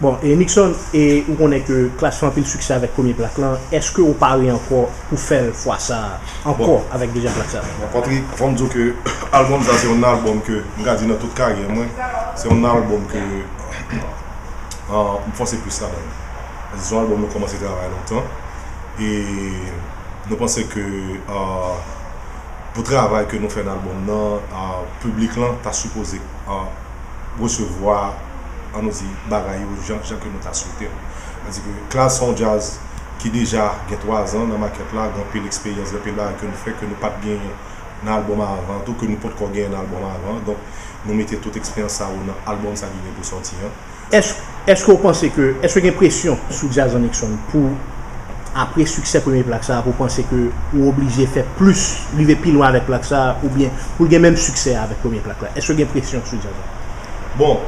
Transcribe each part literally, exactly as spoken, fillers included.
Bon, e Nixon, e ou konnen ke Klass fè anpil siksè avèk premye plak lan, èske ou pare ankò pou fè l fwa sa a ankò avèk dezyèm plak sa a? Bon, Patrick, fò m di w ke albòm sa se yon albòm ke m ka di nan tout karyè mwen, se yon albòm ke ah, m fòse plis ladan l. Se yon albòm nou kòmanse travay lontan e nou panse ke ah, pou travay ke nou fè nan albòm nan, ah, piblik lan ta sipoze ah, resevwa, ann nou di, bagay yo jan, jan ke nou ta swete l. Sètadi ke Klass se yon djaz ki deja gen twazan nan makèt la, gen anpil eksperyans, gen anpil bagay ke nou fè ke nou pa t genyen nan albòm avan, tou ke nou potko genyen nan albòm avan. Donk, nou mete tout eksperyans sa yo nan albòm sa ki gen pou sòti an. Èske, èske w panse ke, èske gen presyon sou djaz an Nixon pou apre siksè premye plak sa a, pou panse ke ou oblije fè plis, rive pi lwen avèk plak sa a, oubyen pou l gen menm siksè avèk premye plak la? Èske gen presyon sou djaz la? Bon,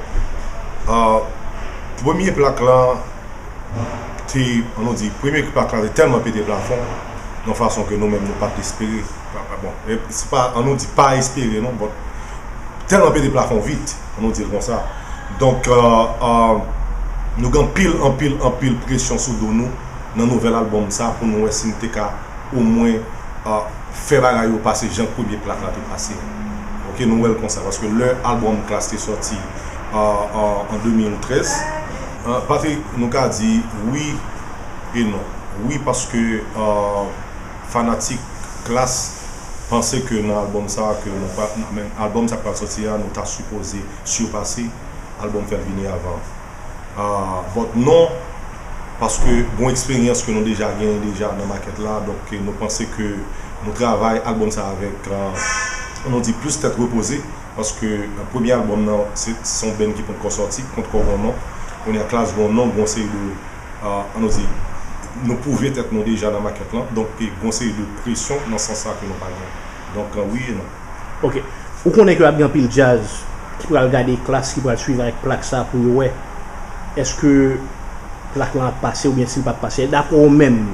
uh, premye plak la, te, ann nou di, premye plak la te tèlman pete plafon, yon fason ke nou menm nou pa t espere. Bon, se pa, ann nou di, pa espere non, but tèlman pete plafon vit, ann nou di l konsa. Donk, uh, uh, nou gen anpil, anpil, anpil presyon sou do nou nan nouvèl albòm sa pou nou wè si nou te ka omwen uh, fè bagay yo pase jan premye plak la te pase. Ok, nou wè l konsa, paske lè albòm Klass te sòti uh, uh, an de mil trèz, uh, Patrick, nou ka di wi e non. Wi, paske uh, fanatik Klass panse ke nan albòm sa ke nou pa, men albòm sa k pral sòti a, nou ta sipoze sipase albòm Fè l vini avan. Ah, but non, paske gon eksperyans ke nou deja genyen deja nan makèt la, donk nou panse ke nou travay albòm sa avèk, ah, ann nou di, plis tèt repoze, paske premye albòm nan se, se yon band ki potko sòti, potko gon non. Kounye a Klass gon non, gon seri de, ah, ann nou di, nou pwouve tèt nou deja nan makèt lan, donk gon seri de presyon nan sans sa ke nou pa gen. Donk, ah, wi e non. Ok. Ou konnen ke ap gen anpil djaz ki pral gade Klass, ki pral swiv avèk plak sa pou yo wè èske plak lan ap pase oubyen si l p ap pase. Daprè w menm,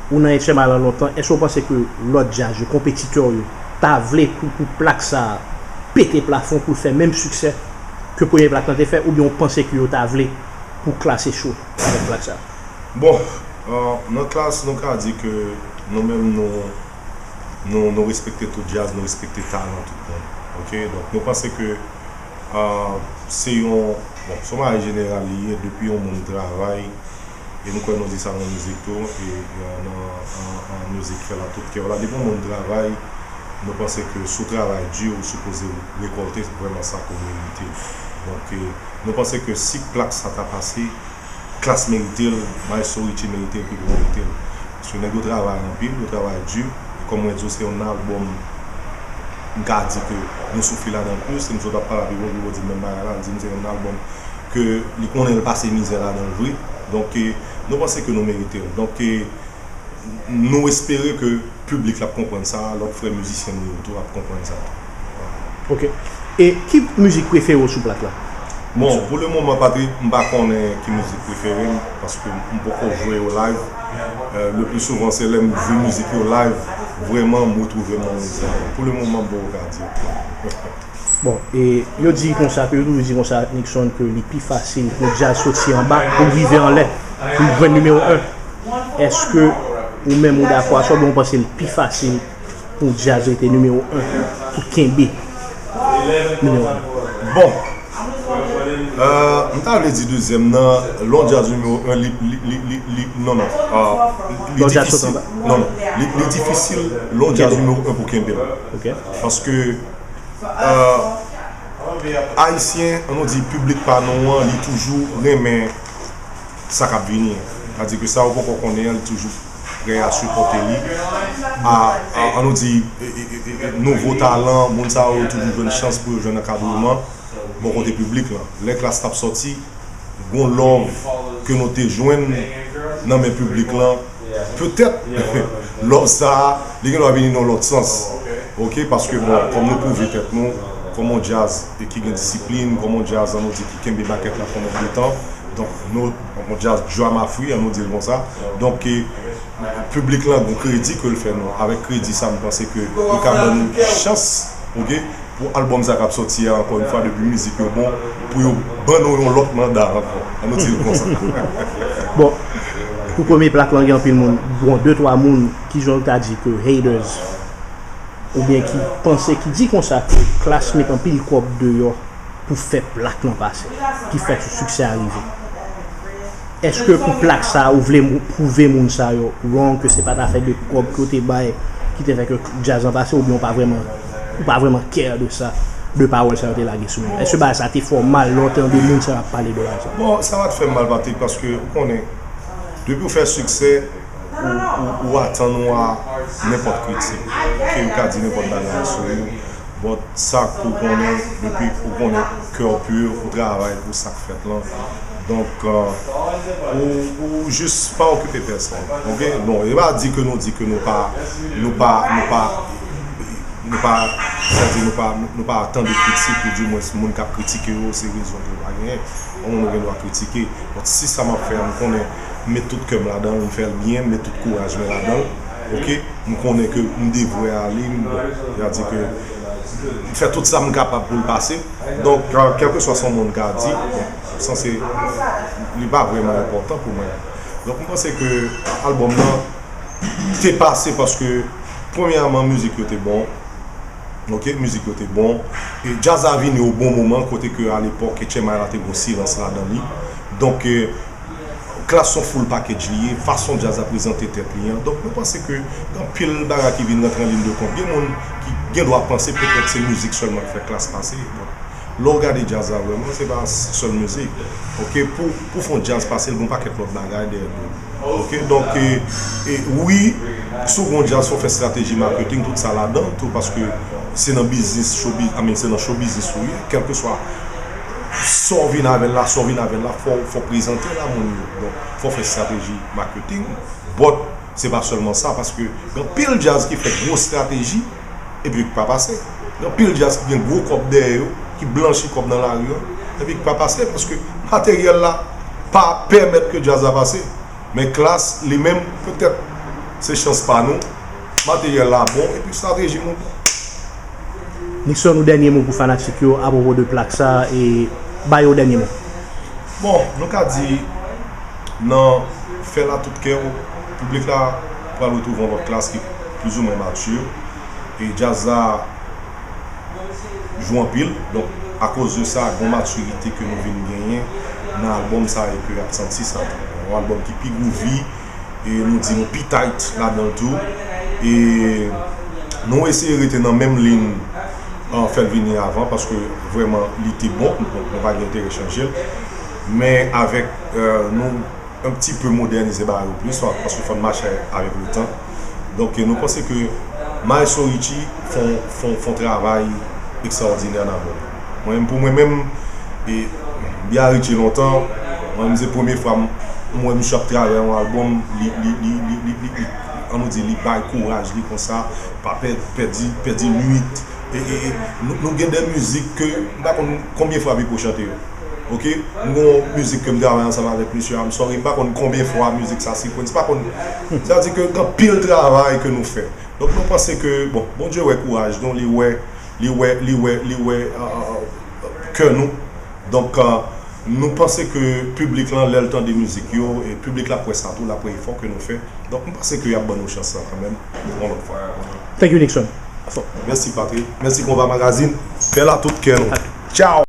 ou nan H M I lan lontan, èske w panse ke lòt djaz yo, konpetitè w yo, ta vle pou, pou plak sa a pete plafon, pou l fè menm siksè ke premye plak lan te fè, oubyen w panse ke yo ta vle pou Klass echwe avèk plak sa a? Bon, euh, nan Klass, nou ka di ke nou menm nou, nou, nou respekte tout djaz, nou respekte talan tout moun. Ok, donk nou panse ke euh, se yon, bon, se yon bagay jeneral li ye, depi yon moun travay, e m kwè nou di sa nan mizik tou, e euh, nan an, an mizik fè l ak tout kè w la, depi yon moun travay, nou panse ke si w travay di, ou sipoze rekòlte vrèman sa ke w merite. Donk, euh, nou panse ke si plak sa ta pase, Klass merite l, Maestro Richie merite l, Pipo merite l. Paske nèg yo travay anpil, yo travay di, e kòm mwen di w, se yon albòm, m ka di ke nou soufri ladan l plis, e m sot ap pale a Pipo, Pipo di m menm bagay la, l di m se yon albòm ke li konnen l pase mizè ladan l vre. Donk, euh, nou panse ke nou merite l. Donk, euh, nou espere ke piblik la ap konprann sa, lòt frè mizisyen nou yo tou ap konprann sa tou. Ok. E ki mizik prefere w sou plak la? Bon, pou le moman, Patrick, m pa konnen ki mizik prefere m, paske m poko jwe yo live. Euh, le pli souvan, se lè m jwe mizik yo live, vrèman, m retwouve m nan mizik yo. Pou le moman, m poko ka di w. Bon, e yo di konsa, ke yo toujou di konsa, Nixon, ke li pi fasil pou djaz soti anba pou l rive anlè, pou l jwenn nimewo en. Èske ou menm ou dakò a sa, oubyen ou panse l pi fasil pou djaz rete nimewo en, pou kenbe nimewo en? Bon, euh, m ta vle di dezyèm nan, lè yon djaz nimewo en, li, li, li, li, li, non, non, euh, li, li difisil, non, non, li, li difisil, lè yon djaz nimewo en pou kenbe l. Paske Euh, Ayisyen, ann nou di piblik pa nou an, li toujou renmen sa k ap vini an. Sètadi ke sa ou poko konnen an, li toujou prè a sipòte li. A, a, ann nou di, e, e, e, e, nouvo talan, moun sa yo toujou jwenn chans pou yo jwenn ankadreman bò kote piblik lan. Lè Klass t ap sòti, gon love ke nou te jwenn nan men piblik lan. Petèt, love sa a, li gen dwa vini nan lòt sans. Ok, paske bon, kòm nou pwouve tèt nou, kòm yon djaz e ki gen disiplin, kòm yon djaz, ann nou di, ki kenbe makèt la pandan de tan. Donk, nou, yon djaz drama free, ann nou di l konsa. Donk, e, piblik lan gon kredi ke l fè nou. Avèk kredi sa, m panse ke li ka ban nou chans, ok, Pou albòm sa k ap sòti a, ankò yon fwa, depi mizik yo bon, pou yo ban nou yon lòt manda ankò. An nou di l konsa. Bon, pou premye plak lan, gen anpil moun, bon, de twa moun, ki jan w ta di ke haters, oubyen ki panse, ki di konsa ke Klass met anpil kòb deyò pou fè plak lan pase, ki fè ke siksè a rive. Èske pou plak sa, ou vle pwouve moun sa yo wrong, ke se pa t afè de kòb ke w te bay ki te fè ke djaz lan pase, oubyen ou pa vrèman ou pa vrèman care de sa, de pawòl sa yo te lage sou nou? Èske bagay sa te fè w mal lè w tande moun sa yo ap pale de bagay sa? Bon, sa pa t fè m mal, Patrick, paske ou konnen, depi w fè siksè, ou, ou, ou atann ou a nenpòt kritik. Ke yo ka di nenpòt bagay sou ou. Bon, sa pou konnen, depi ou konnen kè w pur, ou travay pou sa k fèt lan. Donk, ou, ou jis pa okipe pèsonn. Oke? Bon, e pa di ke nou di ke nou pa, nou pa, nou pa, nou pa, sètadi nou pa, nou pa tande kritik, oudimwens moun k ap kritike yo, se rezon ke yo pa genyen. Yon moun ou gen dwa kritike. Bon, si sa m ap fè a, m konnen m met tout kè m ladan l, m fè l byen, m met tout kouraj mwen ladan l. Oke? M konnen ke m devwe a li, m, sètadi ke m fè tout sa m kapab pou l pase. Donk, kèlkeswa sa yon moun ka di, bon, sanse li pa vrèman enpòtan pou mwen. Donk, m panse ke albòm nan te pase paske, premyèman, mizik yo te bon. Oke, mizik yo te bon. E djaz la vini o bon moman, kote ke alepòk Etchemay la te gon silans ladan li. Donk, Klass se yon full package li ye, fason djaz la prezante tèt li an. Donk, nou panse ke gen anpil bagay ki vin rantre an liy de kont. Gen moun ki gen dwa panse petèt se mizik sèlman k fè Klass pase. Bon, lè w gade djaz la vrèman, se pa sèl mizik. Oke, pou, pou fè yon djaz pase, l gen yon pakèt lòt bagay dèyè do l. Oke, donk, e, e, wi, si w gen yon djaz, fò w fè estrateji maketing, tout sa ladan l tou, paske se nan biznis, show biz-, I mean, se nan show biznis ou ye, kèlkeswa sa w vin avè l la, sa w vin avè l la, fò, fò w prezante l a moun yo. Donk, fò w fè estrateji maketing, but se pa sèlman sa, paske gen anpil djaz ki fè gwo estrateji, epi ki pa pase. Gen anpil djaz ki gen gwo kòb dèyè yo, ki blanchi kòb nan lari an, epi ki pa pase, paske materyèl la pa pèmèt ke djaz la pase. Men Klass, li menm, petèt, se chans pa nou, materyèl la bon, epi estrateji nou bon. Nickson, yon dènye mo pou fanatik yo apwopo de plak sa, e ba yo dènye mo. Bon, nou ka di, nan fè l a tout kè w, piblik la pral retwouve yon lòt Klass ki plizoumwen mati. E djaz la jwe anpil. Donk, akoz de sa, gon matirite ke nou vin genyen nan albòm sa e ke ap santi sa tou. Yon albòm ki pi groovy, e nou di nou pi tight ladan l tou. E nou eseye rete nan menm liy, an, fè l vini avan, paske vrèman li te bon, nou, nou pa gen enterè chanje l. Men avèk, e, nou un petit peu modènize bagay yo plis, paske fò n mache avèk letan. Donk, nou panse ke Maestro Richie fè yon, fè yon, fè yon travay ekstraòdinè nan albòm. Mwen menm, pou mwen menm, e, m byen Richie lontan, mwen menm se premye fwa m, m wè misye ap travay yon albòm, li, li, li, an nou di, li bay kouraj li konsa, pa pè-, pèdi, pèdi nwit. E, e, e, nou, nou gen de mizik ke m pa konn konbyen fwa Pipo chante yo. Oke? M gon mizik ke m travay ansanm avèk misye, I'm sorry, m pa konn konbyen fwa mizik sa sequence, m pa konn, sa di ke gen anpil travay ke nou fè. Donk, nou panse ke, bon, Bondye wè kouraj nou, li wè, li wè, li wè, li wè, e, e, e, kè nou. Donk, e, nou panse ke piblik lan, lè l tande mizik yo, e piblik la ap wè sa tou, l ap wè efò ke nou fè. Donk, m panse ke y ap ban nou chans lan kanmenm, yon lòt fwa. Thank you, Nickson. Mèsi, Patrick. Mèsi, Konpa Magazine. Fè l a tout kè nou. Tchao!